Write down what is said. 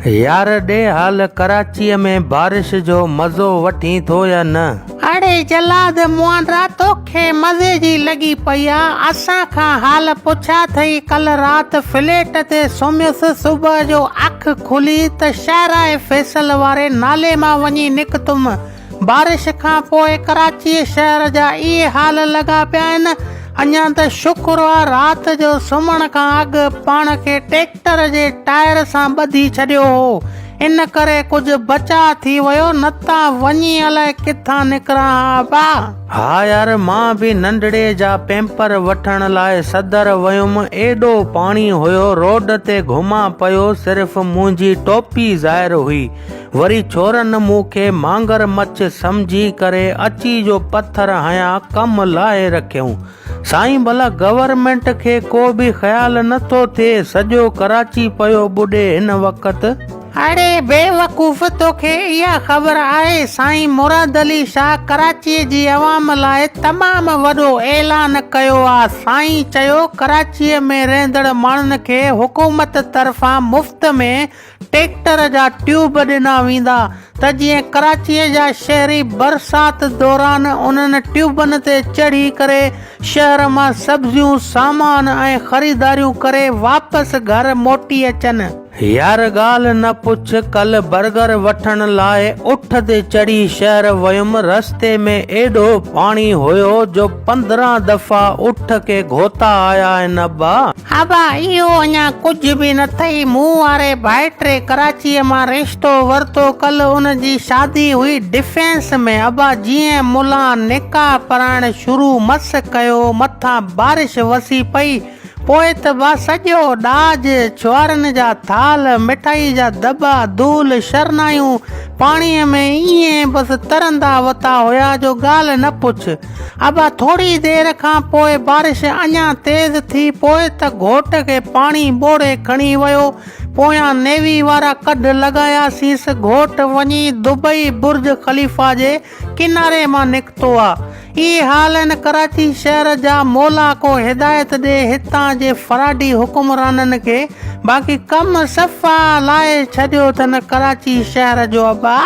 يار ڏي حال ڪراچيء ۾ بارش جو مزو وٺين ٿو يا نه؟ اڙي جلاد موانڊرا توکي مزي جي لڳي پئي آ اسان کان حال پڇيا ٿئي ڪل رات فليٽ تي سمهيس صبح جو اک کلي ته شاهراهه فيصل واري نالي مان وڃي نڪتم بارش کان پوء ڪراچيء شهر جا اهي حال لڳا پيا آهن. اڃا ته شڪر آ رات جو سمهڻ کان اڳ پاڻ کي ٽيڪٽر جي ٽائر سان ٻڌي ڇڏيو هو. ان ڪري ڪجهه بچاء ٿي ويو نه ته وڃي الائي ڪٿان نڪران ها ابا. ها يار مان به ننڍڙي جا پيمپر وٺڻ لاء صدر ويم ايڏو پاڻي هيو روڊ تي گهمان پيو صرف منهنجي ٽوپي ظاهر هئي وري ڇورن مون کي مانگر مڇ سمجهي ڪري اچي جو پٿر هنيا ڪم لاهي رکيائون. سائين ڀلا گورنمينٽ کي ڪو به خيال نه ٿو ٿئي سڄو ڪراچي پيو ٻڏي هن وقت. اڙي بيوقوف توکي اها خبر آهي سائين مراد علي شاهه ڪراچي جي عوام لاء تمام وڏو اعلان ڪيو آ سائين چيو ڪراچي ۾ رهندڙ ماڻهن کي حڪومت طرفان مفت ۾ ٽيڪٽر جا ٽيوب ڏنا ويندا ته جيئن ڪراچيء جا شهري برسات دوران انهن ٽيوبن تي چڙهي ڪري شهر مان سبزيون، سامان ۽ خريداريون ڪري واپس گهر موٽي اچن. يار ڳالهه نه پڇ ڪل برگر وٺڻ لاء اٺ تي چڙهي شهر ويم رستي ۾ ايڏو پاڻي هيو جو 15 دفعا اٺ کي گهوتا آيا آهن ابا. ابا اهو اڃا ڪجهه به نه ٿئي، مون واري ڀائٽي ڪراچيء مان رشتو ورتو، ڪلهه ان جي شادي هئي ڊفينس ۾، ابا جيئن ملان نڪاح پرائڻ شروع مس ڪيو مٿان بارش وسي پئي، پوء ته با سڄو ڏاج، ڇوهارن جا ٿالهه، مٺائي جا دٻا، دول، شرنايون پاڻيء ۾ ائين بس ترندا وتا هيا جو ڳالهه نه پڇ. ابا ٿوري دير کان پوء بارش اڃا تيز ٿي پوء ته گهوٽ کي پاڻي ٻوڙي کڻي ويو پويان نيوي وارا ڪڍ لڳاياسينس گهوٽ وڃي دبئي برج خليفه جي ڪناري مان نڪتو آ اهي حال آهن ڪراچي شهر جا مولا ڪو هدايت ڏي هتان جي فراڊي حڪمرانن کي باقي ڪم صفا لاهي ڇڏيو اٿن ڪراچي شهر جو ابا.